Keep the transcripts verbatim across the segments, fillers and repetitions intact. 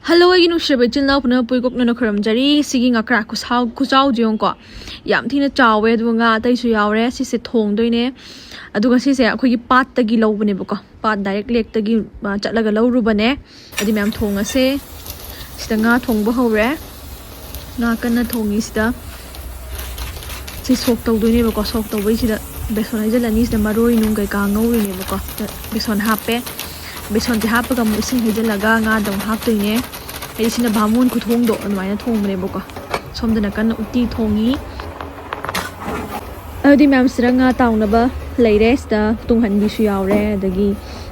Hello, ꯑꯩꯒꯤ ꯅꯨꯡꯁꯤꯔꯕ ꯏꯆꯤꯜ ꯏꯅꯥꯎ ꯄꯨꯝꯅꯃꯛꯄꯨ ꯏꯀꯣꯛꯅꯅ ꯈꯨꯔꯨꯝꯖꯔꯤ꯫ ꯁꯤꯒꯤ ꯉꯀ꯭ꯔꯥ ꯈꯨꯁꯥꯎ-, ꯈꯨꯆꯥꯎꯁꯦ ꯌꯦꯡꯉꯨꯀꯣ꯫ ꯌꯥꯝ ꯊꯤꯅ ꯆꯥꯎꯋꯦ, ꯑꯗꯨꯒ ꯉꯥ ꯑꯇꯩꯁꯨ ꯌꯥꯎꯔꯦ꯫ ꯁꯤꯁꯦ ꯊꯣꯡꯗꯣꯏꯅꯦ꯫ ꯑꯗꯨꯒ ꯁꯤꯁꯦ ꯑꯩꯈꯣꯏꯒꯤ ꯄꯥꯠꯇꯒꯤ ꯂꯧꯕꯅꯦꯕꯀꯣ꯫ ꯄꯥꯠ ꯗꯥꯏꯔꯦꯛ ꯂꯦꯛꯇꯒꯤ, ꯑ, ꯆꯠꯂꯒ ꯂꯧꯔꯨꯕꯅꯦ꯫ ꯑꯗꯨꯗꯤ ꯃꯌꯥꯝ ꯊꯣꯡꯉꯁꯦ꯫ ꯁꯤꯗ ꯉꯥ ꯊꯣꯡꯕ ꯍꯧꯔꯦ꯫ ꯉꯥ ꯀꯟꯅ ꯊꯣꯡꯉꯤ ꯁꯤꯗ꯫ ꯁꯤ ꯁꯣꯛ ꯇꯧꯗꯣꯏꯅꯦꯕꯀꯣ꯫ ꯁꯣꯛ ꯇꯧꯕꯩꯁꯤꯗ ꯕꯦꯁꯣꯟ ꯍꯩꯖꯤꯜꯂꯅꯤ꯫ ꯁꯤꯗ ꯃꯔꯣꯏ ꯅꯨꯡ ꯀꯩꯀꯥ ꯉꯧꯔꯤꯅꯦꯕꯀꯣ꯫ ꯁꯤꯗ ꯕꯦꯁꯣꯟ ꯍꯥꯞꯄꯦ꯫ ꯕꯦꯁꯣꯟꯁꯦ ꯍꯥꯞꯄꯒ ꯑꯃꯨꯛ ꯏꯁꯤꯡ ꯍꯩꯖꯤꯜꯂꯒ ꯉꯥꯗ ꯑꯃꯨꯛ ꯍꯥꯞꯇꯣꯏꯅꯦ꯫ ꯍꯥꯏꯗꯤ ꯁꯤꯅ ꯕꯥꯃꯣꯟ ꯈꯨꯊꯣꯡꯗꯣ ꯑꯗꯨꯃꯥꯏꯅ ꯊꯣꯡꯕꯅꯦꯕꯀꯣ꯫ ꯁꯣꯝꯗꯅ ꯀꯟꯅ ꯎꯇꯤ ꯊꯣꯡꯉꯤ꯫ ꯑꯗꯨꯗꯤ ꯃꯌꯥꯝ ꯁꯤꯗ ꯉꯥ ꯇꯥꯎꯅꯕ ꯂꯩꯔꯦ꯫ ꯁꯤꯗ ꯇꯨꯡꯍꯟꯕꯤꯁꯨ ꯌꯥꯎꯔꯦ, ꯑꯗꯒꯤ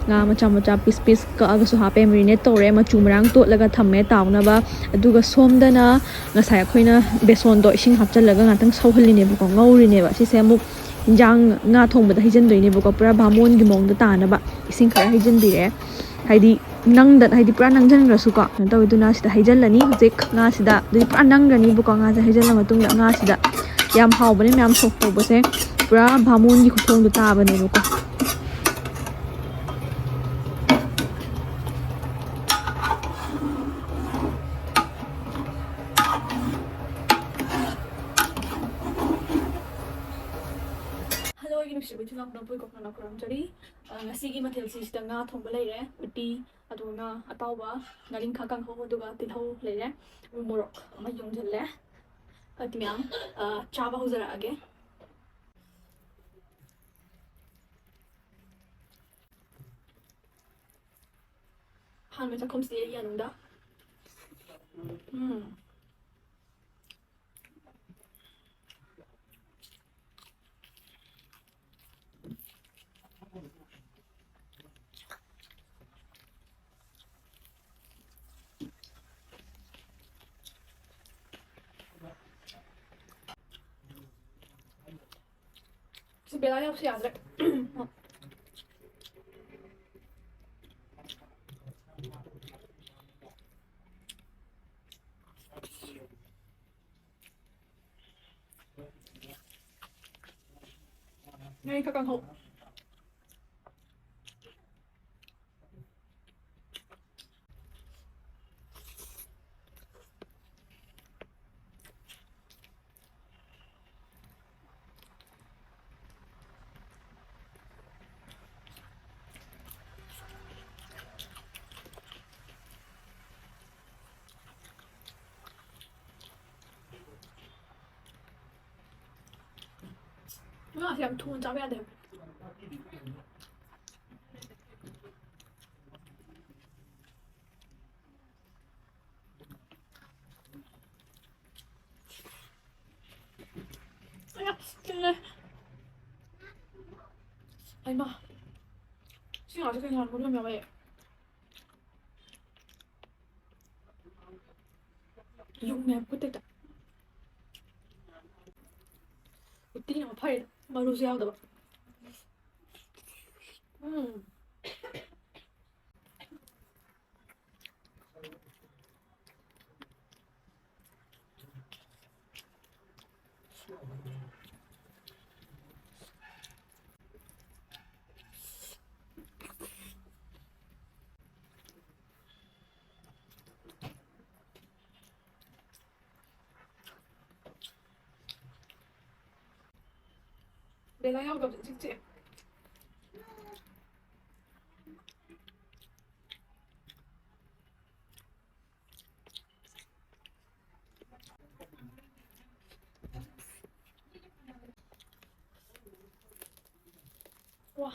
ꯉꯥ ꯃꯆꯥ ꯃꯆꯥ ꯄꯤꯁ ꯄꯤꯁ ꯀꯛꯑꯒꯁꯨ ꯍꯥꯞꯄꯦ, ꯃꯦꯔꯤꯅꯦꯠ ꯇꯧꯔꯦ, ꯃꯆꯨ ꯃꯔꯥꯡ ꯇꯣꯠꯂꯒ ꯊꯝꯃꯦ ꯇꯥꯎꯅꯕ꯫ ꯑꯗꯨꯒ ꯁꯣꯝꯗꯅ ꯉꯁꯥꯏ ꯑꯩꯈꯣꯏꯅ ꯕꯦꯁꯣꯟꯗꯣ ꯏꯁꯤꯡ ꯍꯥꯞꯆꯤꯜꯂꯒ ꯉꯥꯛꯇꯪ ꯁꯧꯍꯜꯂꯤꯅꯦꯕꯀꯣ, ꯉꯧꯔꯤꯅꯦꯕ꯫ ꯁꯤꯁꯦ ꯑꯃꯨꯛ ꯏꯟꯖꯥꯡ ꯉꯥ ꯊꯣꯡꯕꯗ ꯍꯩꯖꯤꯟꯗꯣꯏꯅꯦꯕꯀꯣ꯫ ꯄꯨꯔꯥ ꯕꯥꯃꯣꯟꯒꯤ ꯃꯑꯣꯡꯗ ꯇꯥꯅꯕ ꯏꯁꯤꯡ ꯈꯔ ꯍꯩꯖꯤꯟꯕꯤꯔꯦ꯫ ꯍꯥꯏꯗꯤ ꯅꯪꯗ-, ꯍꯥꯏꯗꯤ ꯄꯨꯔꯥ ꯅꯪꯁꯤꯟꯈ꯭ꯔꯁꯨꯀꯣ, ꯀꯩꯅꯣ ꯇꯧꯋꯦ꯫ ꯑꯗꯨꯅ ꯁꯤꯗ ꯍꯩꯖꯤꯜꯂꯅꯤ ꯍꯧꯖꯤꯛ ꯉꯥꯁꯤꯗ꯫ ꯑꯗꯨꯗꯤ ꯄꯨꯔꯥ ꯅꯪꯈ꯭ꯔꯅꯤꯕꯀꯣ꯫ ꯉꯥꯁꯦ ꯍꯩꯖꯤꯜꯂ ꯃꯇꯨꯡꯗ ꯉꯥꯁꯤꯗ ꯌꯥꯝ ꯍꯥꯎꯕꯅꯦ ꯃꯌꯥꯝ ꯁꯣꯛ ꯇꯧꯕꯁꯦ꯫ ꯄꯨꯔꯥ ꯕꯥꯃꯣꯟꯒꯤ ꯈꯨꯊꯣꯡꯗꯣ ꯇꯥꯕꯅꯦꯕꯀꯣ꯫ ꯍꯜꯂꯣ, ꯑꯩꯒꯤ ꯅꯨꯡꯁꯤꯕ ꯏꯆꯤꯜ ꯏꯅꯥꯎ ꯄꯨꯝꯅꯃꯛꯄꯨ ꯏꯀꯣꯛꯅꯅ ꯈꯨꯔꯨꯝꯖꯔꯤ꯫ ꯑ, ꯉꯁꯤꯒꯤ ꯃꯊꯦꯜꯁꯤ ꯁꯤꯗ ꯉꯥ ꯊꯣꯡꯕ ꯂꯩꯔꯦ, ꯎꯇꯤ, ꯑꯗꯨꯒ ꯉꯥ ꯑꯇꯥꯎꯕ, ꯉꯥꯔꯤꯡꯈꯥ ꯀꯥꯡꯍꯧ, ꯑꯗꯨꯒ ꯇꯤꯜꯍꯧ ꯂꯩꯔꯦ, ꯎ ꯃꯣꯔꯣꯛ ꯑꯃ ꯌꯣꯝꯁꯤꯜꯂꯦ꯫ ꯑꯗꯨꯗꯤ ꯃꯌꯥꯝ, ꯑ, ꯆꯥꯕ ꯍꯧꯖꯔꯛꯑꯒꯦ꯫ ꯑꯍꯥꯟꯕ ꯆꯥꯛꯈꯨꯝꯁꯤꯗꯤ ꯑꯩ ꯌꯥꯅꯤꯡꯗ꯫ ꯎꯝ꯫ ꯁꯤ ꯕꯦꯂꯥ ꯌꯥꯎꯁꯤ ꯌꯥꯗ꯭ꯔꯦ꯫ ꯉꯥꯔꯤꯡꯈꯥ ꯀꯥꯡꯍꯧ꯫ ꯉꯥꯁꯦ ꯌꯥꯝ ꯊꯨꯅ ꯆꯥꯕ ꯌꯥꯗꯦ ꯍꯥꯏꯕ꯫ ꯑꯌꯥ, ꯆꯤꯜꯂꯦ꯫ ꯍꯩꯃꯥ꯫ ꯁꯤ ꯉꯥꯁꯦ ꯀꯩꯅꯣ ꯍꯥꯏꯕ ꯌꯥꯝ ꯌꯥꯎꯋꯦ꯫ ꯌꯨꯡꯃꯦ ꯈꯨꯠꯇ ꯍꯦꯛꯇ꯫ ꯎꯇꯤꯅ ꯑꯃꯨꯛ ꯐꯔꯦ, ꯃꯔꯨꯁꯨ ꯌꯥꯎꯗꯕ꯫ ꯎꯝ꯫ ꯕꯦꯂꯥ ꯌꯥꯎꯗꯕꯁꯦ ꯏꯆꯤꯛ ꯆꯤꯛꯑꯦ꯫ ꯋꯥ꯫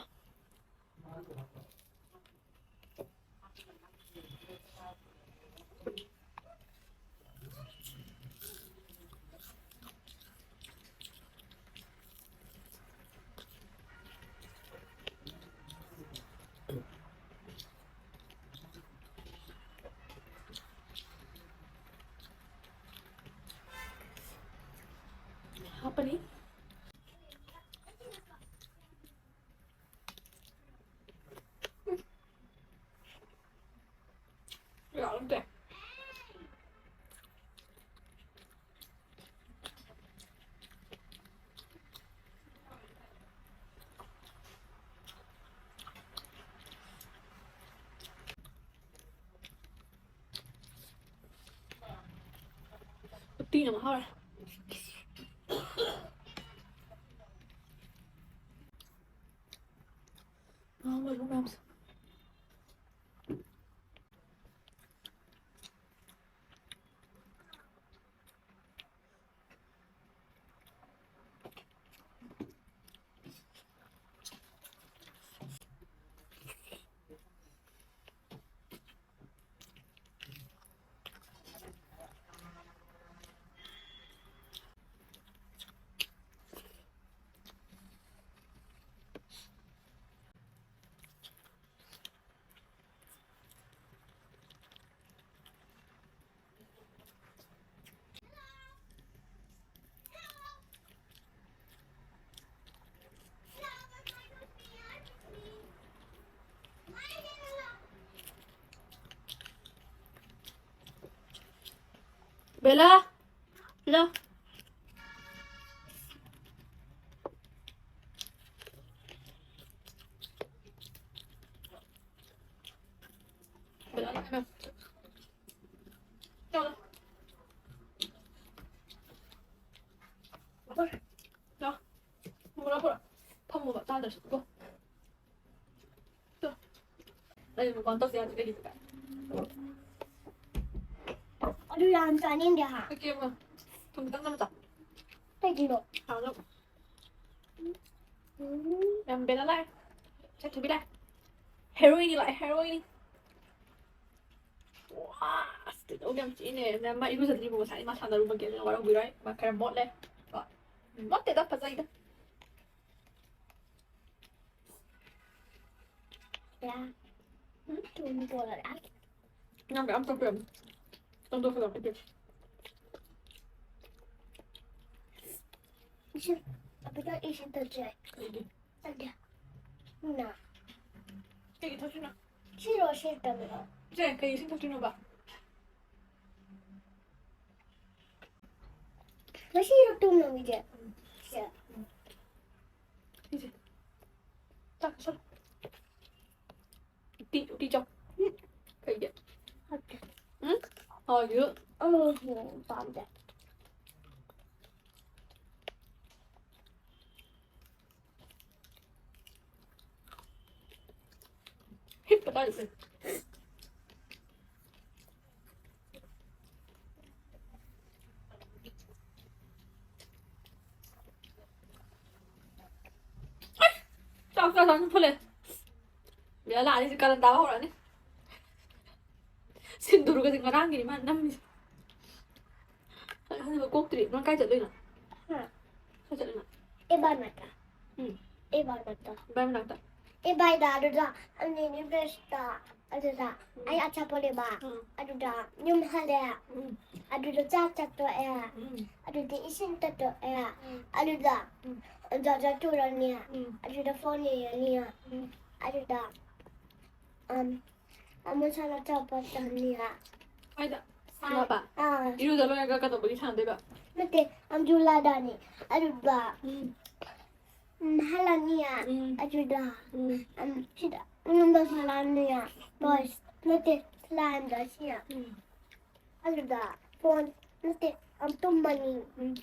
ꯍꯥꯞꯄꯅꯤ꯫ ꯌꯥꯔꯝꯗꯦ꯫ ꯎꯇꯤꯅ ꯃꯍꯥꯎꯔꯦ꯫ ꯉꯥ ꯃꯔꯨ ꯃꯌꯥꯝꯁꯦ꯫ ꯕꯦꯂꯥ! ꯕꯦꯂꯥ! ꯕꯦꯂꯥ, ꯂꯥꯛꯑꯣ꯫ ꯂꯥꯛꯑꯣ꯫ ꯂꯥꯛꯑꯣ꯫ ꯄꯨꯔꯛꯑꯣ, ꯄꯨꯔꯛꯑꯣ꯫ ꯐꯝꯃꯣꯕ, ꯇꯥꯗ꯭ꯔꯁꯨ꯫ ꯒꯣ꯫ ꯇꯣ꯫ ꯑꯩ ꯃꯄꯥꯟ ꯇꯧꯁꯦ ꯌꯥꯗ꯭ꯔꯦ, ꯀꯩꯒꯤꯅꯣ? ꯑꯗꯨ ꯌꯥꯝ ꯆꯥꯅꯤꯡꯗꯦ ꯍꯥ꯫ ꯀꯩꯀꯩ ꯑꯃ ꯊꯨꯝ ꯈꯤꯇꯪ ꯅꯝꯖꯥ꯫ ꯀꯩꯒꯤꯅꯣ? ꯍꯥꯎꯅꯕ꯫ ꯎꯝ꯫ ꯌꯥꯝ ꯕꯦꯂꯥ ꯂꯥꯛꯑꯦ꯫ ꯁꯦ, ꯊꯣꯏꯕꯤ ꯂꯥꯛꯑꯦ꯫ ꯍꯦꯔꯣꯏꯟꯅꯤ ꯂꯥꯛꯑꯦ, ꯍꯦꯔꯣꯏꯟꯅꯤ꯫ ꯋꯥ, ꯑꯁ, ꯇꯤꯜꯍꯧ ꯌꯥꯝ ꯆꯤꯛꯏꯅꯦ꯫ ꯃꯥ ꯏꯔꯨꯖꯗ꯭ꯔꯤꯕꯣ ꯉꯁꯥꯏ? ꯃꯥ ꯁꯥꯟꯅꯔꯨꯕꯒꯤ ꯑꯗꯨꯅ ꯋꯥꯔꯧꯕꯤꯔꯣꯏ꯫ ꯃꯥ ꯈꯔ ꯃꯣꯠꯂꯦ꯫ ꯀꯣ꯫ ꯎꯝ, ꯃꯣꯠꯇꯦꯗ, ꯐꯖꯩꯗ꯫ ꯌꯥ꯫ ꯎꯝ, ꯊꯨꯝ ꯕꯣꯔꯥ꯫ ꯅꯪ ꯃꯌꯥꯝ ꯆꯥꯕ ꯌꯥꯝ ꯆꯪꯗꯣꯛꯈ꯭ꯔꯦ꯫ ꯏꯁꯤꯡ, ꯑꯕꯤꯗ ꯏꯁꯤꯡ ꯊꯛꯁꯦ꯫ ꯀꯩꯒꯤ? ꯆꯠꯂꯦ꯫ ꯅ꯫ ꯀꯩꯒꯤ ꯊꯛꯇꯣꯏꯅꯣ? ꯁꯤꯔꯣ, ꯁꯤ ꯇꯧꯔꯣ꯫ ꯁꯦ, ꯀꯩ ꯏꯁꯤꯡ ꯊꯛꯇꯣꯏꯅꯣꯕ? ꯉꯁꯤꯔꯣ ꯇꯨꯝꯅꯕꯤꯁꯦ? ꯁꯦ꯫ ꯁꯤꯁꯦ꯫ ꯆꯥꯛ ꯆꯥꯁꯜꯂꯣ꯫ ꯎꯇꯤ, ꯎꯇꯤ ꯆꯥꯎ꯫ ꯎꯝ꯫ ꯀꯩꯒꯤ? ꯎꯝ? ꯍꯥꯎꯏ꯫ ꯑꯃ ꯄꯥꯝꯗꯦ꯫ ꯍꯤꯞꯄ ꯇꯥꯔꯦ꯫ ꯆꯥꯛ ꯆꯥ ꯆꯥꯅ ꯐꯨꯜꯂꯦ꯫ ꯕꯦꯂꯥ ꯂꯥꯛꯑꯅꯤ, ꯍꯧꯖꯤꯛ ꯀꯥꯔꯟ ꯇꯥꯕ ꯍꯧꯔꯛꯑꯅꯤ꯫ ꯁꯤꯟꯗꯨꯔꯒꯁꯦ ꯉꯔꯥꯡꯒꯤꯅꯤ ꯃꯥꯅ ꯅꯝꯃꯤꯁꯦ꯫ ꯑꯗꯨꯒ ꯀꯣꯛꯇ꯭ꯔꯤ꯫ ꯅꯪ ꯀꯥꯏ ꯆꯠꯂꯨꯏꯅꯣ? ꯍꯥ? ꯀꯥꯏ ꯆꯠꯂꯨꯏꯅꯣ? ꯏꯕꯥꯏ ꯃꯅꯥꯛꯇ꯫ ꯎꯝ꯫ ꯏꯕꯥꯏ ꯃꯅꯥꯛꯇ꯫ ꯏꯕꯥꯏ ꯃꯅꯥꯛꯇ? ꯏꯕꯥꯏꯗ ꯑꯗꯨꯗ ꯑꯅꯤꯅꯤ ꯕ꯭ꯔꯦꯁꯇ ꯑꯗꯨꯗ ꯎꯝ꯫ ꯑꯩ ꯑꯆꯥꯄꯣꯠ ꯂꯩꯕ꯫ ꯎꯝ꯫ ꯑꯗꯨꯗ ꯌꯨꯝ ꯍꯜꯂꯦ꯫ ꯎꯝ꯫ ꯑꯗꯨꯗ ꯆꯥꯛ ꯆꯥꯊꯣꯛꯑꯦ꯫ ꯎꯝ꯫ ꯑꯗꯨꯗꯤ ꯏꯁꯤꯡ ꯊꯛꯇꯣꯛꯑꯦ꯫ ꯎꯝ꯫ ꯑꯗꯨꯗ ꯎꯝ꯫ ꯖꯥꯖꯥ ꯇꯨꯔꯅꯤ꯫ ꯎꯝ꯫ ꯑꯗꯨꯗ ꯐꯣꯟ ꯌꯦꯡꯉꯅꯤ꯫ ꯎꯝ꯫ ꯑꯗꯨꯗ, ꯑꯝ, ꯑꯃꯨꯛ ꯁꯥꯟꯅ ꯑꯆꯥꯄꯣꯠ ꯆꯥꯅꯤ꯫ ꯀꯥꯏꯗ? ꯁꯥꯟꯅꯕ? ꯑꯥ꯫ ꯏꯔꯨꯖ ꯂꯣꯏꯔꯒ ꯀꯩꯗꯧꯕꯒꯤ ꯁꯥꯟꯅꯗꯣꯏꯕ? ꯅꯠꯇꯦ, ꯑꯝꯖꯨꯂꯥꯗꯅꯤ꯫ ꯑꯗꯨꯗ, ꯎꯝ꯫ ꯎꯝ, ꯍꯜꯂꯅꯤ꯫ ꯎꯝ꯫ ꯑꯗꯨꯗ, ꯎꯝ꯫ ꯎꯝ, ꯁꯤꯗ, ꯌꯨꯝꯗ ꯁꯂꯥꯝꯗꯨꯅ꯫ ꯎꯝ꯫ ꯕꯣꯏꯁ, ꯅꯠꯇꯦ, ꯁꯂꯥꯝꯗ ꯁꯤꯅ꯫ ꯎꯝ꯫ ꯑꯗꯨꯗ, ꯐꯣꯟ, ꯅꯠꯇꯦ, ꯑꯝ ꯇꯨꯝꯃꯅꯤ꯫ ꯎꯝ꯫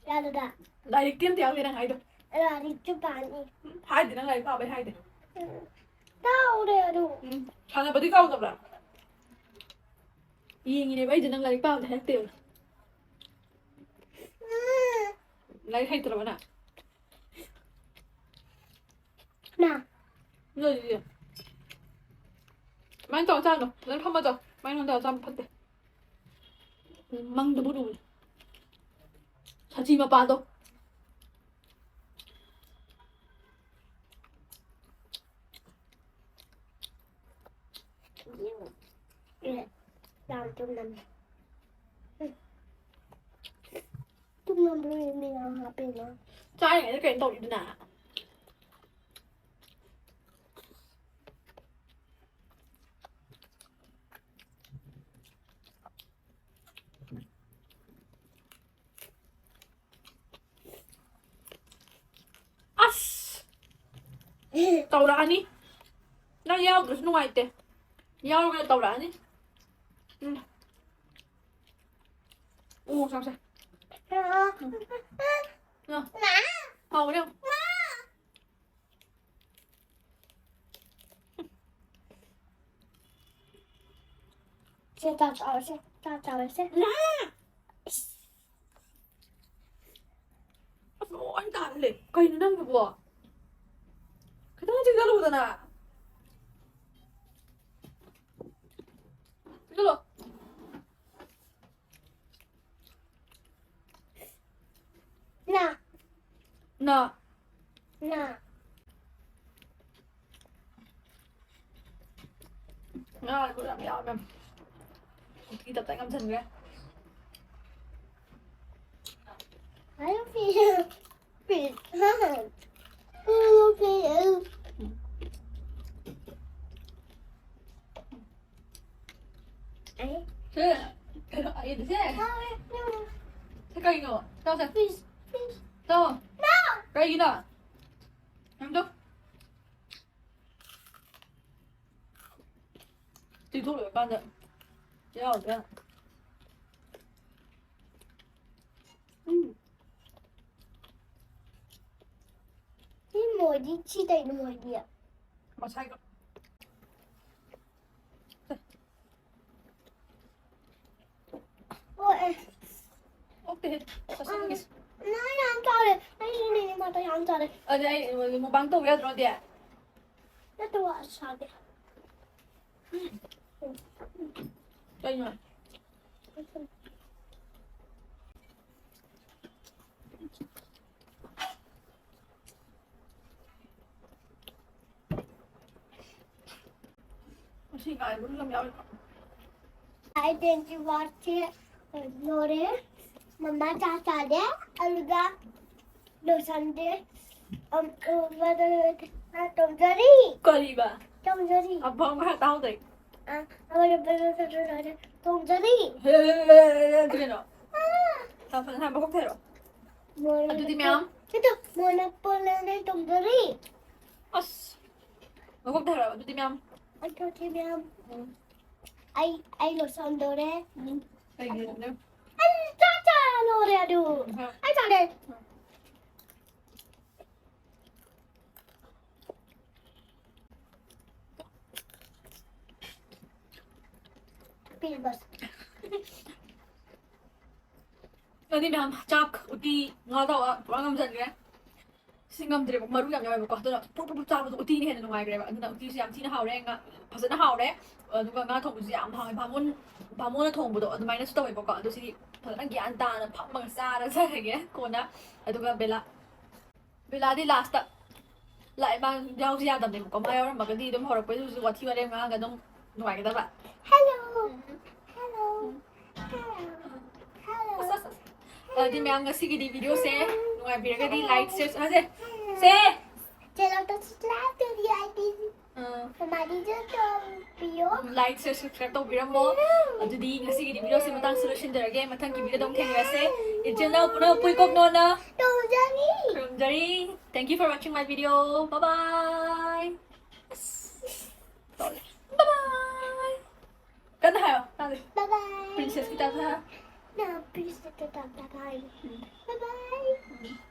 ꯌꯥꯗ꯭ꯔꯥ? ꯂꯥꯏꯔꯤꯛꯇꯤ ꯑꯝꯇ ꯌꯥꯎꯗꯦ ꯅꯪ ꯍꯥꯏꯗꯣ꯫ ꯂꯥꯏꯔꯤꯛꯁꯨ ꯄꯥꯅꯤ꯫ ꯎꯝ, ꯍꯥꯏꯗꯦ ꯅꯪ ꯂꯥꯏꯔꯤꯛ ꯄꯥꯕꯩ ꯍꯥꯏꯗꯦ꯫ ꯎꯝ, ꯇꯥꯎꯔꯦ ꯑꯗꯨ꯫ ꯎꯝ, ꯁꯥꯟꯅꯕꯗꯤ ꯀꯥꯎꯗꯕ꯭ꯔꯥ? ꯌꯦꯡꯉꯤꯅꯦꯕ ꯑꯩꯗꯣ ꯅꯪ ꯂꯥꯏꯔꯤꯛ ꯄꯥꯕꯗꯤ ꯍꯥꯏꯔꯛꯇꯦꯕ꯫ ꯎꯝ꯫ ꯂꯥꯏꯔꯤꯛ ꯍꯩꯇ꯭ꯔꯕ ꯅꯪ? ꯃꯥ꯫ ꯅꯣꯏꯗꯤ꯫ ꯁꯨꯃꯥꯏꯅ ꯇꯧꯔ ꯆꯥꯅꯣ꯫ ꯐꯖꯅ ꯐꯝꯃ ꯆꯥꯎ꯫ ꯁꯨꯃꯥꯏꯅ ꯇꯧꯔ ꯆꯥꯕ ꯐꯠꯇꯦ꯫ ꯃꯪꯗꯕꯨ ꯎꯔꯦ꯫ ꯁꯥꯆꯤ ꯃꯄꯥꯗꯣ꯫ ꯌꯥꯝ ꯇꯨꯝꯅꯤꯡꯉꯦ꯫ ꯇꯨꯝꯅꯤꯡꯕ꯭ꯔꯣ? ꯃꯤ ꯌꯥꯝ ꯍꯥꯞꯄꯦꯅ꯫ ꯆꯥꯔꯤꯉꯩꯗ ꯀꯩꯅꯣ ꯇꯧꯔꯤꯗꯨꯅ? ꯑꯁ! ꯇꯧꯔꯛꯑꯅꯤ꯫ ꯅꯪ ꯌꯥꯎꯗ꯭ꯔꯁꯨ ꯅꯨꯡꯉꯥꯏꯇꯦ꯫ ꯌꯥꯎꯔꯒ ꯇꯧꯔꯛꯑꯅꯤ꯫ ꯎꯝ꯫ ꯑꯣ, ꯆꯥꯎꯁꯦ꯫ ꯎꯝ꯫ ꯍꯥꯎꯕꯅꯦ ꯌꯦꯡꯉꯣ꯫ ꯁꯦ, ꯆꯥꯛ ꯆꯥꯔꯁꯦ, ꯆꯥꯛ ꯆꯥꯔꯁꯦ꯫ ꯏꯁ꯫ ꯑꯁ, ꯂꯣꯏ ꯇꯥꯍꯜꯂꯦ꯫ ꯀꯩꯅꯣ ꯅꯪꯗꯨꯕꯣ? ꯈꯤꯇꯪ ꯆꯤꯛꯁꯜꯂꯨꯗꯅ꯫ ꯆꯤꯛꯁꯜꯂꯣ꯫ ꯅꯥ꯫ ꯅꯥ꯫ ꯅꯥ꯫ ꯉꯥ ꯌꯥꯝ ꯌꯥꯎꯔꯦ꯫ ꯎꯇꯤ ꯇꯞꯇꯥꯏ ꯉꯝꯁꯟꯈ꯭ꯔꯦ꯫ I don't feel, feel, I don't feel. ꯁꯦ, ꯀꯩꯅꯣ, ꯑꯩꯗꯤ ꯁꯦ꯫ ꯁꯦ ꯀꯩꯅꯣ? ꯆꯥꯎꯁꯦ꯫ ꯆꯥꯎ꯫ ꯀꯩꯒꯤꯅꯣ? ꯑꯝꯇ꯫ ꯇꯤꯡꯊꯣꯛ ꯂꯣꯏꯔꯀꯥꯟꯗ ꯆꯦꯔꯥꯎꯗ꯫ ꯎꯝ꯫ ꯁꯤ ꯃꯣꯏꯗꯤ ꯁꯤ ꯀꯩꯅꯣ ꯃꯣꯏꯗꯤ? ꯉꯁꯥꯏꯒ꯫ ꯑꯣ, ꯑꯦ꯫ ꯑꯣꯛꯇꯦꯍꯦ꯫ ꯆꯥꯁꯤꯟꯒꯦ꯫ ꯅꯪ ꯌꯥꯝ ꯆꯥꯎꯔꯦ꯫ ꯑꯩꯁꯨ ꯅꯦꯅꯦ ꯃꯥꯗꯣ ꯌꯥꯝ ꯆꯥꯎꯔꯦ꯫ ꯑꯗꯨꯗꯤ ꯑꯩ ꯃꯨꯛꯕꯥꯡ ꯇꯧꯕ ꯌꯥꯗ꯭ꯔꯣ ꯑꯗꯨꯗꯤ? ꯅꯠꯇꯦ, ꯋꯥ ꯁꯥꯗꯦ꯫ ꯀꯩꯅꯣ? ꯉꯁꯤ ꯉꯥꯏꯕ ꯌꯥꯝ ꯌꯥꯎꯋꯦꯀꯣ꯫ ꯑꯩ ꯇꯦꯟꯁꯤ ꯋꯥꯠꯁꯦ ꯂꯣꯏꯔꯦ꯫ ꯃꯃꯥ ꯆꯥ ꯆꯥꯗꯦ꯫ ꯑꯗꯨꯒ ꯂꯣꯏꯁꯟꯗꯦ꯫ ꯑꯝ, ꯑ, ꯃꯗ-, ꯑ, ꯇꯣꯝꯖꯔꯤ꯫ ꯀꯔꯤꯕ? ꯇꯣꯝꯖꯔꯤ꯫ ꯑꯐꯥꯎ ꯉꯥꯏꯍꯥꯛ ꯇꯥꯍꯧꯗ꯭ꯔꯦ꯫ ꯑ, ꯑꯃꯅ ꯕꯖ-, ꯕꯖ-, ꯕꯖ-, ꯇꯣꯝꯖꯔꯤ꯫ ꯍꯦ, ꯍꯦ, ꯍꯦ, ꯍꯦ, ꯍꯦ, ꯀꯩꯅꯣ? ꯑ꯫ ꯁꯥ-, ꯁꯥ-, ꯁꯥ-, ꯃꯀꯣꯛ ꯊꯥꯏꯔꯣ? ꯃꯣꯏꯅ ꯑꯗꯨꯗꯤ ꯃꯌꯥꯝ? ꯄꯣ-, ꯅꯠꯇꯦ, ꯃꯣꯏꯅ ꯄꯣꯜꯂꯦꯅꯦ ꯇꯣꯝꯖꯔꯤ꯫ ꯑꯁ꯫ ꯃꯀꯣꯛ ꯊꯥꯏꯔꯣ ꯑꯗꯨꯗꯤ ꯃꯌꯥꯝ? ꯑꯗꯨꯗꯤ ꯃꯌꯥꯝ꯫ ꯎꯝ꯫ ꯑꯩ, ꯑꯩ ꯂꯣꯏꯁꯟꯗꯣꯔꯦ꯫ ꯎꯝ꯫ ꯀꯩꯒꯤꯅꯣ? ꯑꯩ ꯆꯥ ꯆꯥ ꯂꯣꯏꯔꯦ ꯑꯗꯨ꯫ ꯎꯝ, ꯍꯣꯏ꯫ ꯑꯩ ꯆꯥꯔꯦ꯫ ꯎꯝ꯫ ꯄꯤꯕꯁ꯫ ꯑꯗꯨꯗꯤ ꯃꯌꯥꯝ ꯆꯥꯛ, ꯎꯇꯤ, ꯉꯥ ꯇꯥꯎꯕ ꯄꯨꯔꯥ ꯉꯝꯖꯟꯈ꯭ꯔꯦ꯫ ꯁꯤ ꯉꯝꯗ꯭ꯔꯦꯕ, ꯃꯔꯨ ꯌꯥꯝ ꯌꯥꯎꯋꯦꯕꯀꯣ꯫ ꯑꯗꯨꯅ ꯄꯨꯞ ꯄꯨꯞ ꯄꯨꯞ ꯆꯥꯕꯗꯣ ꯎꯇꯤꯅ ꯍꯦꯟꯅ ꯅꯨꯡꯉꯥꯏꯈ꯭ꯔꯦꯕ꯫ ꯑꯗꯨꯅ ꯎꯇꯤꯁꯨ ꯌꯥꯝ ꯊꯤꯅ ꯍꯥꯎꯔꯦ꯫ ꯉꯥ ꯐꯖꯅ ꯍꯥꯎꯔꯦ꯫ ꯑꯗꯨꯒ ꯉꯥ ꯊꯣꯡꯕꯁꯨ ꯌꯥꯝ ꯍꯥꯎꯋꯦ꯫ ꯕꯥꯃꯣꯟ, ꯕꯥꯃꯣꯟꯅ ꯊꯣꯡꯕꯗꯣ ꯑꯗꯨꯃꯥꯏꯅꯁꯨ ꯇꯧꯋꯦꯕꯀꯣ꯫ ꯑꯗꯣ ꯁꯤꯗꯤ ꯐꯖꯅ ꯒ꯭ꯌꯥꯟ ꯇꯥꯅ ꯐꯝꯃꯒ ꯆꯥꯔꯖꯔꯒꯦ ꯀꯣꯟꯅ꯫ ꯑꯗꯨꯒ ꯕꯦꯂꯥ, ꯕꯦꯂꯥꯗꯤ ꯂꯥꯁꯇ ꯂꯥꯛꯑꯦ꯫ ꯃꯥ ꯌꯥꯎꯁꯤ ꯌꯥꯗꯕꯅꯦꯕꯀꯣ꯫ ꯃꯥ ꯌꯥꯎꯔꯝꯃꯒꯗꯤ ꯑꯗꯨꯝ ꯍꯧꯔꯛꯄꯩꯗꯨꯁꯨ ꯋꯥꯊꯤ ꯋꯥꯔꯦꯝ ꯉꯥꯡꯉꯒ ꯑꯗꯨꯝ ꯅꯨꯡꯉꯥꯏꯒꯗꯕ꯫ ꯍꯦꯜꯂꯣ꯫ ꯎꯝ꯫ ꯍꯦꯜꯂꯣ꯫ ꯎꯝ꯫ ꯍꯦꯜꯂꯣ꯫ ꯑꯁ, ꯑꯁ, ꯑꯁ꯫ ꯑꯗꯨꯗꯤ ꯃꯌꯥꯝ ꯉꯁꯤꯒꯤꯗꯤ ꯚꯤꯗꯤꯑꯣꯁꯦ ꯅꯨꯡꯉꯥꯏꯕꯤꯔꯒꯗꯤ ꯂꯥꯏꯛ, ꯁꯤꯌꯔ, ꯑꯁꯦ, ꯁꯦ꯫ ꯆꯦꯅꯦꯜꯗ ꯁꯕꯁꯀ꯭ꯔꯥꯏꯕ ꯇꯧꯕꯤꯌꯨ, ꯑꯩꯗꯤ ꯑꯥ꯫ ꯃꯃꯥꯗꯤꯁꯨ ꯇꯧꯕꯤꯌꯨ꯫ Like, share, subscribe ꯇꯧꯕꯤꯔꯝꯃꯣ꯫ ꯑꯗꯨꯗꯤ ꯉꯁꯤꯒꯤꯗꯤ video ꯁꯦ ꯃꯇꯥꯡꯁꯤꯗ ꯂꯣꯏꯁꯤꯟꯖꯔꯒꯦ꯫ ꯃꯊꯪꯒꯤ video ꯗ ꯑꯃꯨꯛ ꯊꯦꯡꯅꯔꯁꯦ꯫ ꯏꯆꯤꯟ ꯏꯅꯥꯎ ꯄꯨꯝꯅꯃꯛꯄꯨ ꯏꯀꯣꯛ ꯅꯣꯟꯅ ꯇꯧꯖꯔꯤ꯫ ꯈꯨꯔꯨꯝꯖꯔꯤ꯫ Thank you for watching my video. Bye bye. Bye bye. ꯀꯟꯅ ꯍꯥꯏꯌꯣ ꯇꯥꯗꯦ꯫ Bye bye. Princess ꯀꯤ type ꯇ ꯍꯥꯏꯌꯣ꯫ ꯅꯪ princess ꯀꯤ type ꯇ ꯍꯥꯏꯌꯣ꯫ ꯎꯝ꯫ Bye bye. ꯎꯝ꯫